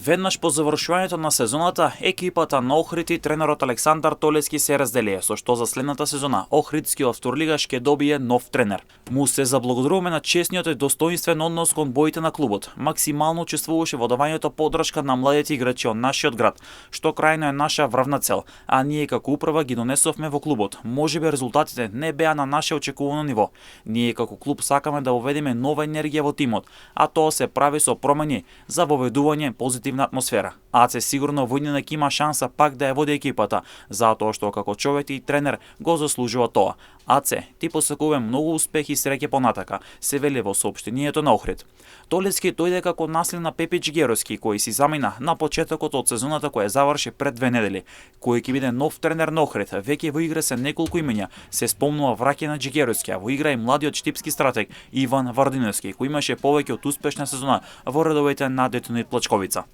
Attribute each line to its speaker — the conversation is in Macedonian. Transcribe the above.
Speaker 1: Веднаш по завршувањето на сезоната, екипата на Охрид и тренерот Александар Толески се разделија, со што за следната сезона Охридскиот вторлига ќе добие нов тренер. Му се заблагодаруваме на честниот и достоинствен однос кон боите на клубот. Максимално учествуваше во давањето поддршка на младите играчи од нашиот град, што крајно е наша врвна цел, а ние како управа ги донесовме во клубот. Можеби резултатите не беа на наше очекувано ниво. Ние како клуб сакаме да воведеме нова енергија во тимот, а тоа се прави со промени за воведување позитивна атмосфера. АЦ сигурно во иднина ќе има шанса пак да ја води екипата, затоа што како човек и тренер го заслужува тоа. АЦ, ти посакуваме многу успех и среќа понатака, се вели во соопштението на Охрид. Толески дојде како наслед на Пепи Џигеровски, кој си замина на почетокот од сезоната која заврши пред 2 недели. Кој ќе биде нов тренер на Охрид, веќе во игра се неколку имења, се спомнува враќање на Џигеровски, а во игра и младиот штипски стратег Иван Вардиновски, кој имаше повеќе од успешна сезона во редовите на Детонит Плачковица.